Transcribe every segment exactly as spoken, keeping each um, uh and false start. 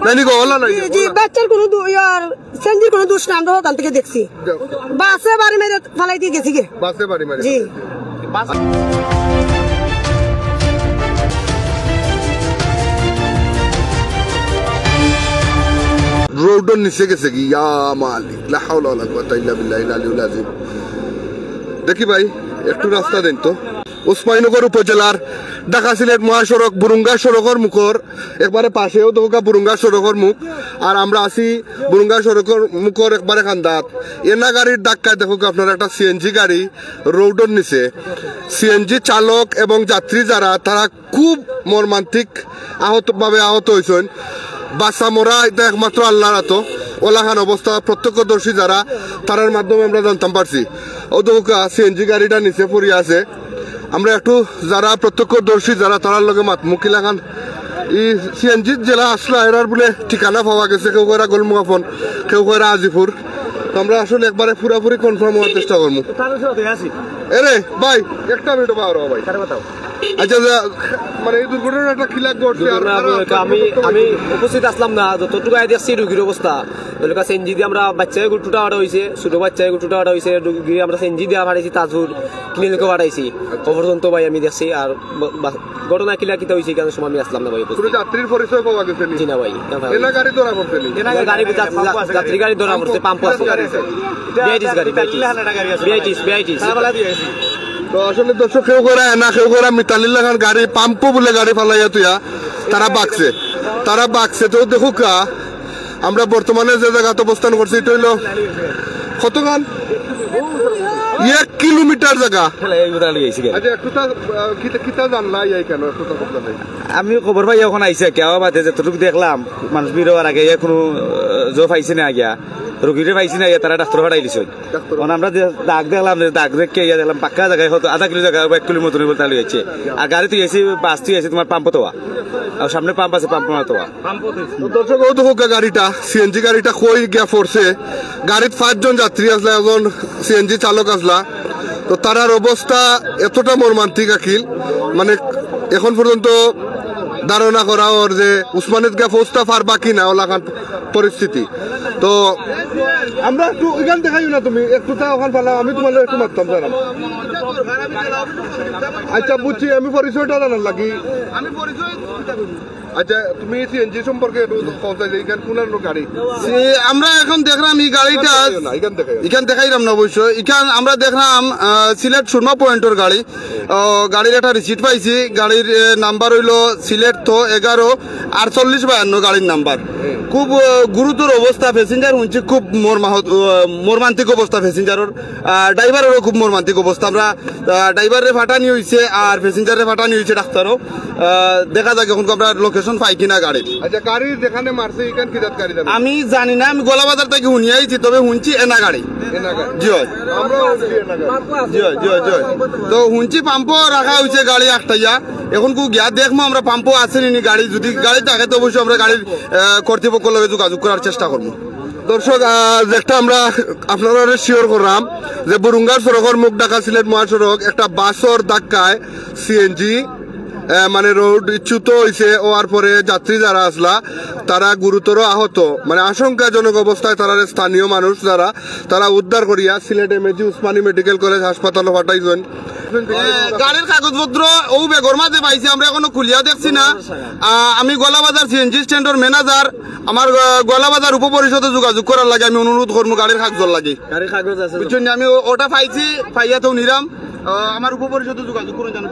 নাই নি গো, ওলা নাই জি, নি, জি, ওলা। বাচ্চার কোনো দু-, ইয়ার, সিএনজির কোনো দোষ নাই, আমরা ওখান থেকে দেখছি। দেখো। বাসে বাড়ি মেরে ফালাই দিয়ে গেছি গে। বাসে বাড়ি মেরে জি। ফালাই দিয়ে। রোডর নিচে গেছে কি? ইয়া মালিক, লা হাওলা ওয়ালা কুওয়াতা ইল্লা বিল্লাহিল আলিয়্যিল আযীম। দেখি ভাই, একটু রাস্তা দেন তো। উসমানীনগর উপজেলার ঢাকা সিলেট মহাসড়ক বুরুঙ্গা সড়কর মুখর একবারে পাশেও দেখুকা বুরুঙ্গা সড়কর মুখ। আর আমরা আছি বুরুঙ্গা সড়কর মুখর একবারে কান্দাত। এনা গাড়ির ধাক্কায় দেখুকা আপনারা একটা সিএনজি গাড়ি রোডর নিচে। সিএনজি চালক এবং যাত্রী যারা, তারা খুব মর্মান্তিক আহত, ভাবে আহত হইছইন। বাঁচা মরা এটা একমাত্র আল্লাহর হাতো। ওলাখান অবস্থা প্রত্যক্ষদর্শী যারা, তারার মাধ্যমে আমরা জানতাম পারছি। ও দেখুকা সিএনজি গাড়িটা নিচে পড়ি আছে। আমরা একটু যারা প্রত্যক্ষদর্শী যারা, তারার লগে মাতমু কিলাখান। এই সিএনজি যেলা আসলা এরার বুলে ঠিকানা পাওয়া গেছে, কেউ কইরা গোলমুহাফন, কেউ কইরা আজিপুর। তো আমরা আসলে একবারে পুরাপুরি কনফার্ম হওয়ার চেষ্টা করমু। এরে ভাই, একটা মিনিট বারো ভাই। আচ্ছা, যা, মানে এই দুর্ঘটনাটা কিলা ঘটছে আর দুর্ঘটনা কারো বলতে আপনার আমি, মতো আমি উপস্থিত আসলাম না, যতটুকু আগে দেখছি রুগীর অবস্থা। ওই লোক সিএনজি দিয়ে আমরা বাচ্চাকে গুটুটা আড়া হইছে, ছোট বাচ্চাকে গুটুটা আড়া হইছে, রুগী আমরা সিএনজি দিয়ে পাঠাইছি তাজপুর ক্লিনিকে পাঠাইছি। অ পর্যন্ত ভাই আমি দেখছি। আর বা-, বা-, ঘটনা কিলা কিতা হইছে এখানে সময় আমি আসলাম না ভাই উপস্থিত। কোনো যাত্রীর পরিচয় পাওয়া গেছে নি? জি না ভাই, না ভাই। এনা গাড়ি ধরা পড়ছে নি? এনা গাড়ি, যা-, যা-, যাত্রী গাড়ি ধরা পড়ছে, পাম্প আছে। গাড়ি আছে। বিআইটিস গাড়ি, বিআইটিস। বিআইটিস, বিআইটিস। তো আসলে দর্শক কেউ কইরা না, কেউ কইরা মিতালির লাখান গাড়ি পাম্পো বুলে গাড়ি ফালাইয়া তুইয়া তারা বাকছে, তারা বাকছে। তো দেখুকা, আমরা বর্তমানে যে জাগাত অবস্থান করছি, এটা হইলো কতখান? এক কিলোমিটার জাগা। আচ্ছা, একটু তা, আহ, কিতা, কিতা জানলা ইয়া কেন? একটু তা বলতে নাই। আমি খবর পাই এখন আইছে, কেউ বাদে যতটুকু দেখলাম, মানুষ ভিড় হওয়ার আগে ইয়া কোনো, আহ, জো পাইছে না গিয়া, রুগীরে পাইছে না গিয়া, তারা ডাক্তার পাঠাই দিছে। ডাক্তার। এখন আমরা যে দাগ দেখলাম, যে দাগ দেখে ইয়া দেখলাম, পাক্কা জায়গায় হয়তো আধা কিলো জায়গা বা এক কিলোর মতন বলতে হয়েছে। আর গাড়ি তো এসি, বাস তো এসি, তোমার পাম্প তো আর সামনে পাম্প আছে, পাম্প মারতো। তো দর্শক, ও তো হোক গাড়িটা, সিএনজি গাড়িটা কই গিয়া পড়ছে। গাড়িত পাঁচজন যাত্রী আসলা, একজন সিএনজি চালক আসলা। তো তারার অবস্থা এতটা মর্মান্তিক আকিল, মানে, এখন পর্যন্ত ধারণা করা ওর যে উসমানিত গিয়া পৌঁছতা পারবা কি না, ওলাখান পরিস্থিতি। তো আমরা একটু এখান দেখাইও না, তুমি একটু তা ওখান পালাও, আমি তোমার একটু মারতাম জানাম। আচ্ছা, বুঝছি, আমি পরিচয়টা জানার লাগি। আচ্ছা, তুমি সিএনজি সম্পর্কে একটু কথা যে এখান কোন গাড়ি? সে, আমরা এখন দেখলাম এই গাড়িটা, এখান দেখাইও না, এখান দেখাইও না। এখান দেখাইলাম না অবশ্য। এখান আমরা দেখলাম, আহ, সিলেট সুরমা পয়েন্টর গাড়ি। আহ, গাড়ির একটা রিসিট পাইছি। গাড়ির, এ, নাম্বার হইলো সিলেট তো এগারো আটচল্লিশ বায়ান্ন গাড়ির নাম্বার। খুব, আহ, গুরুতর অবস্থা, প্যাসেঞ্জার হুনছি খুব মর্মাহত, আহ, মর্মান্তিক অবস্থা প্যাসেঞ্জারর। আহ, ড্রাইভাররও খুব মর্মান্তিক অবস্থা। আমরা, আহ, ড্রাইভাররে ফাটানি হইছে আর প্যাসেঞ্জাররে ফাটানি হইছে ডাক্তারও। আহ, দেখা যাক এখন আমরা লোকেশন পাই কিনা গাড়ির। আচ্ছা, গাড়ি যেখানে মারছে, এখান কি জাত গাড়ি জানো? আমি জানি না, আমি গোলাবাজার থেকে হুনি আইছি, তবে হুনছি এনা গাড়ি। এনা গাড়ি। জি হয়। আমরাও হুনছি এনা গাড়ি। জি হয়, জি হয়, জি হয়। তো হুনছি পাম্পও রাখা হইছে গাড়ি আটকাইয়া। এখন কু গিয়া দেখমু আমরা পাম্পও আছে নি গাড়ি। যদি গাড়ি থাকে তো অবশ্যই আমরা গাড়ির, আহ, কর্তৃপক্ষর লগে যোগাযোগ করার চেষ্টা করমু। দর্শক, আহ, যেটা আমরা আপনারারে শিওর করলাম যে বুরুঙ্গার সড়কর মুখ ঢাকা সিলেট মহাসড়ক একটা বাসর ধাক্কায় সিএনজি, আহ, মানে রোড চ্যুত হইছে, হওয়ার পরে যাত্রী যারা আসলা তারা গুরুতর আহত, মানে আশঙ্কাজনক অবস্থায় তারারে স্থানীয় মানুষ যারা তারা উদ্ধার করিয়া সিলেট এমএজি উসমানী মেডিকেল কলেজ হাসপাতালো পাঠাইছইন। এ, গাড়ির কাগজপত্র ও ব্যাগর মাঝে পাইছি, আমরা এখনো খুলিয়া দেখছি না। আ, আমি গোয়ালাবাজার সিএনজি স্ট্যান্ডর ম্যানেজার, আমার, আ, গোয়ালাবাজার উপপরিষদে যোগাযোগ করার লাগি আমি অনুরোধ করমু গাড়ির কাগজর লাগি। গাড়ির কাগজ আছে তো? বুঝছইন নি? আমি ও-, ওটা পাইছি, পাইয়া তো নিলাম। আ, আমার উপপরিষদে যোগাযোগ করুন জানো।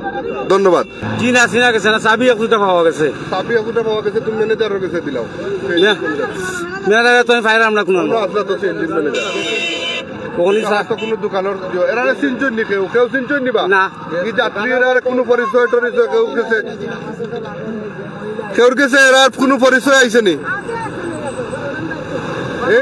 ধন্যবাদ। জি না, চিনা গেছে না, চাবি এক দুটা পাওয়া গেছে। চাবি এক দুটা পাওয়া গেছে, তুমি ম্যানেজারের কাছে দিলাও। না, ম্যানেজার তো আমি পাইলাম না কোনো। আমরা আসলে তো সিএনজি ম্যানেজার। ওখানে আমার তো কোনো দোকানের, এরা চিনছইন নি কেউ? কেউ চিনছইন নি বা? না। এই যাত্রী এরার কোনো পরিচয় টরিচয় কেউ গেছে? কেউর গেছে এরার কোনো পরিচয় আইছে নি? এ?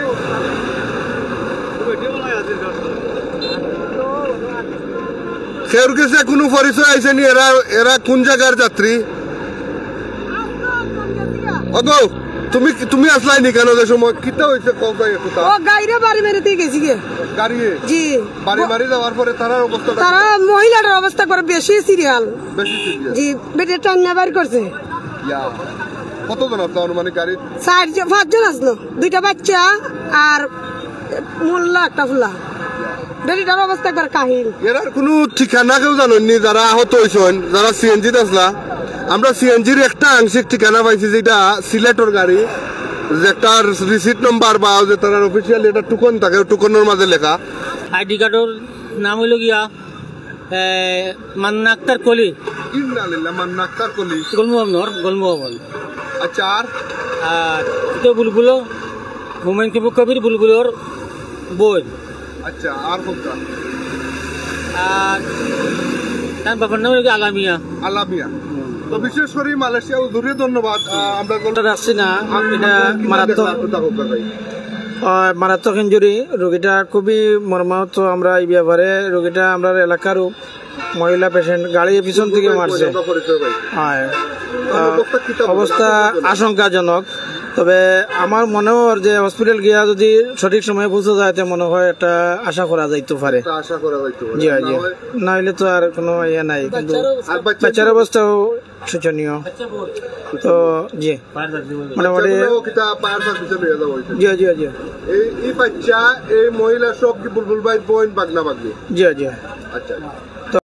কেউর গেছে কোনো পরিচয় আইছে নি? এরা, এরা কোন জায়গার যাত্রী? ওগো, তুমি, তুমি আসলাই নি কেন যে সময়? কিতা হইছে? কও তাই একটু তা। ও গাড়িরে বাড়ি মেরে দিয়ে গেছি গে। গাড়িয়ে? জি। বাড়ি মারি যাওয়ার পরে তারার অবস্থাটা তারা কিতা? মহিলাটার অবস্থা করে বেশি সিরিয়াল। বেশি সিরিয়াল? জি, বেটে টান্না বার করছে। ইয়া। কতজন আছলা আনুমানিক গাড়িত? চারজন, পাঁচজন আছলো, দুইটা বাচ্চা আর মোল্লা একটা ফুলা। গাড়িটার অবস্থা একবার কাহিল। এরার কুনু ঠিকানা কেউ জানইননি, যারা আহত অইছইন, যারা সিএনজিত আছলা? আমরা সিএনজির একটা আংশিক ঠিকানা পাইছি, যেটা সিলেটর গাড়ি, যে একটা রিসিট নাম্বার বা যে তারার অফিসিয়াল এটা টুকন থাকে, টুকনর মাঝে লেখা। আইডি কার্ডর নাম অইলো গিয়া এ, মান্না আক্তার কলি। ইন্না লিল্লাহ, মান্না আক্তার কলি। গোলমুহাবন, গোলমুহাবন। আচ্ছা, আর? আর এটা বুলবুলো, হুমায়ুন কবির, কবির বুলবুলর বইন। আচ্ছা, আর কোনটা? আর তার বাবার নাম অইলো আলামিয়া। আলামিয়া। তো বিশেষ করে মালয়েশিয়া হুজুরে ধন্যবাদ। আহ, আমরা গোল- রাখছি না, এটা কিতা মারাত্মক। দেখলা, কোথা কোথা ভাই? আহ, মারাত্মক ইনজুরি, রোগীটা খুবই মর্মাহত। আমরা এই ব্যাপারে রোগীটা আমরার এলাকার মহিলা পেশেন্ট, গাড়ি পিছন থেকে মারছে। আমরা পরিচয় ভাই। হ্যাঁ। তাহলে অবস্থা কিতা বলে? অবস্থা আশঙ্কাজনক। তবে আমার মনে হয় যে হসপিটাল গিয়া যদি সঠিক সময়ে পৌঁছা যায়, তে মনে হয় একটা আশা করা যাইতে পারে। তা আশা করা যাইতে পারে। জি, না জি। হয় না হইলে তো আর কোনো ইয়ে নাই, কিন্তু আর বাচ্চা বাচ্চার অবস্থাও শোচনীয়। তো জি, মোটামুটি বাচ্চাগুলো কিতা ফায়ার সার্ভিসে লইয়া যাওয়া হয়েছে? জি, জি, জি। এই, এই বাচ্চা, এই মহিলা সব কি বুলবুল ভাইর বোন, ভাগনা ভাগনি? জি, জি। আচ্ছা,